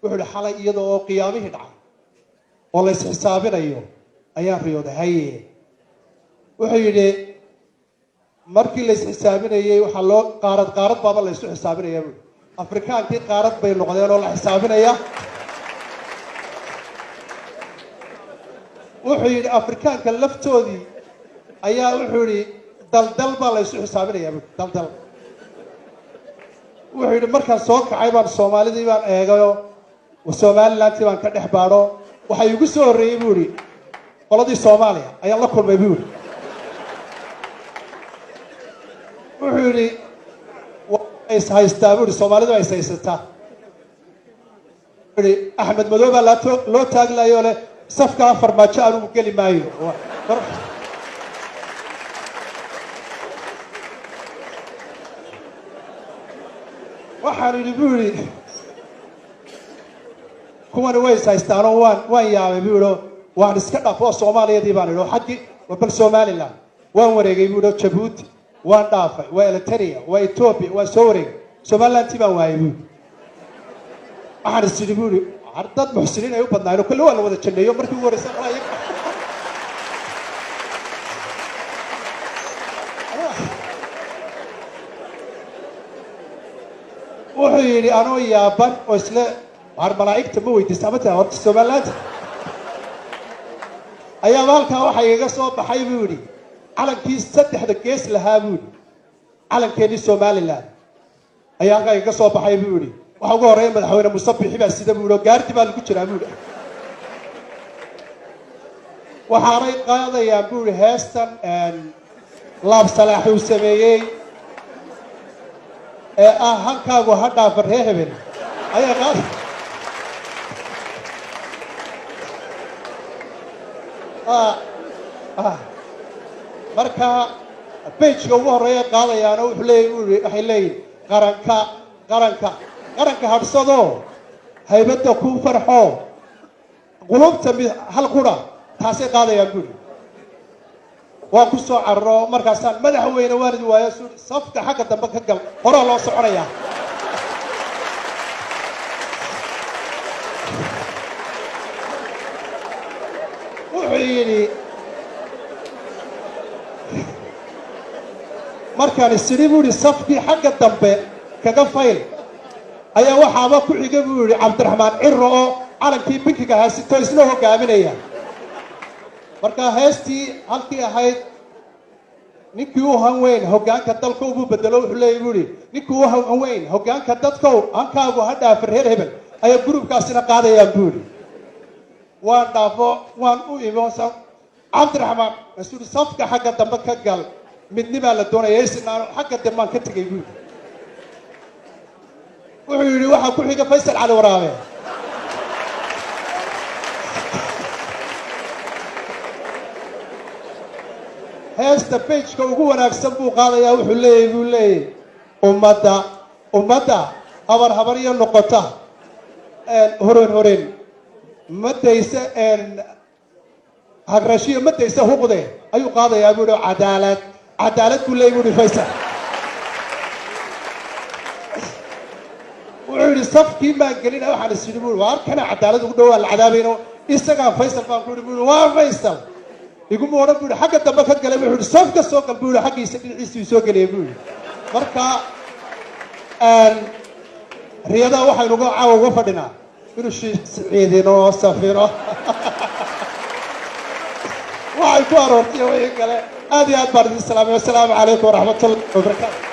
Wuxuu ihi, xalay iyadoo oo qiyaamihii dhacay oo la isxisaabinayo ayaan riyooday. Haye, wuxuu yidhi, markii la isxisaabinayey waxaa loo qaarad qaarad baaba la isu xisaabinaya buui. Afrikaankii qaarad bay noqdeen oo la xisaabinaya. Wuxuu yidhi, Afrikaanka laftoodii ayaa, wuxuu yidhi, daldal baa la isu xisaabinaya buui, daldal. Wuxuu yidhi, markaan soo kacay baan Soomaalidii baan eegayo, Somalilantii baan ka dhex baadho. Waxaa igu soo horreeyey, buu yidhi, qoladii Soomaaliya ayaan la kulmay, buu yidhi. Wuxuu yidhi, waa is haystaa, buu yidhi, Soomaalidu waa is haysataa. Wuxuu yidhi, Axmed Madow baa loo taaglayo leh, safkaa Farmaajo anugu geli maayo. Waxaan idhi, buu yidhi, kuwani way is haystaanoo waan yaabay, buu yidhi, waan iska dhaaf oo Soomaaliyadii baan idhi oo xaggii bal Somaliland waan wareegay, buu yidhi, oo Jabuuti waan dhaafay, waa Eritrea, waa Ethiopia, waan soo wareegay, Somalilandtii baan waayay, buu yidhi. Waxaan is idhi, buu yidhi, dad muxsiniin ay u badnaayeen oo kolle waa la wada janneeyo markii ugu horreysay qalaa iyaga. Wuxuu yidhi, anoo yaaban oo isle waar malaa'igta ma weydiista ama taa horta Somaliland ayaaba halkaa waxaa igaga soo baxay, buu yidhi, calankii saddexda gees lahaa, buu yidhi, calankeenii Somaliland ayaa halkaa igaga soo baxay, buu yidhi. Waxaa ugu horreeya madaxweyne Muuse Bixi baa sida, buu yidhi, oo gaardi baa lagu jiraa, buu yidhi. Waxaanay qaadayaan, buu yidhi, heestan Laab Salaax uu sameeyey ee ah hankaagu ha dhaafa ree hebel ayaa qaada. Marka bejka ugu horreeya qaadayaana wuxuu leeyahy, buu yidhi, waxay leeyihin qaranka, qaranka, qaranka hadhsado, haybadda ku farxo, qulubta mid hal qura, taasay qaadayaan, buu yidhi. Waan ku soo cararo, markaasaan madaxweyne waan idi waaya suu safka xagga dambe ka gal, horaa loo soconayaa. Wuxuu yidhi, markaan isidhi, buu yidhi, safkii xagga dambe kaga fayl, ayaa waxaaba ku xiga, buu yidhi, Cabdiraxmaan Ciro oo calankii binkiga ahaa sito isna hogaaminaya. Marka heestii halkii ahayd ninkii u han weyn hoggaanka dalka ubuu bedelo, wuxuu leeyay, buu yidhi, ninkii u han weyn hoggaanka dadkow hankaagu ha dhaafa reer hebel, ayaa gurubkaasina qaadayaan, buu yidhi. Waan dhaafo, waan u imo Cabdiraxmaan masuu yidhi, safka xagga dambe ka gal, midnimaa la doonaya isnaano, xagga dambaan ka tegay, buu yidhi. Wuxuu yidhi, waxaa ku xiga Faysal Cali Waraabe. Heesta bejka ugu wanaagsan buu qaadayaa. Wuxuu leeyahy, buu leeyahy, ummadda, ummadda habar habaryo noqota, horen horen ma daysa, hagrashiyo ma daysa huqde, ayuu qaadayaa, buu yidhi. Cadaalad, cadaalad buu leeyay, buu yidhi Faysal. Wuxuu yidhi, safkii maan gelina, waxaan is yidhi, buu, waar kana cadaalad ugu dhowaa la cadaabayno isagaan Faysal baan ku yidhi, buu yidhi, waa Faysal iguma odhan, buu yidhi, xagga dambe ka galay. Wuxuu yidhi, safka soo gal, buu yidhi, xaggiisa dhinaciisii soo geliyay, buu yidhi. Marka riyadaha waxaynu uga caawa uga fadhinaa inuu siciidino safiro waxay ku aroortay wixii kale. Aad iyo aad baan idin salaamay. Wasalaamu calaykum waraxmatullahi wabarakaatu.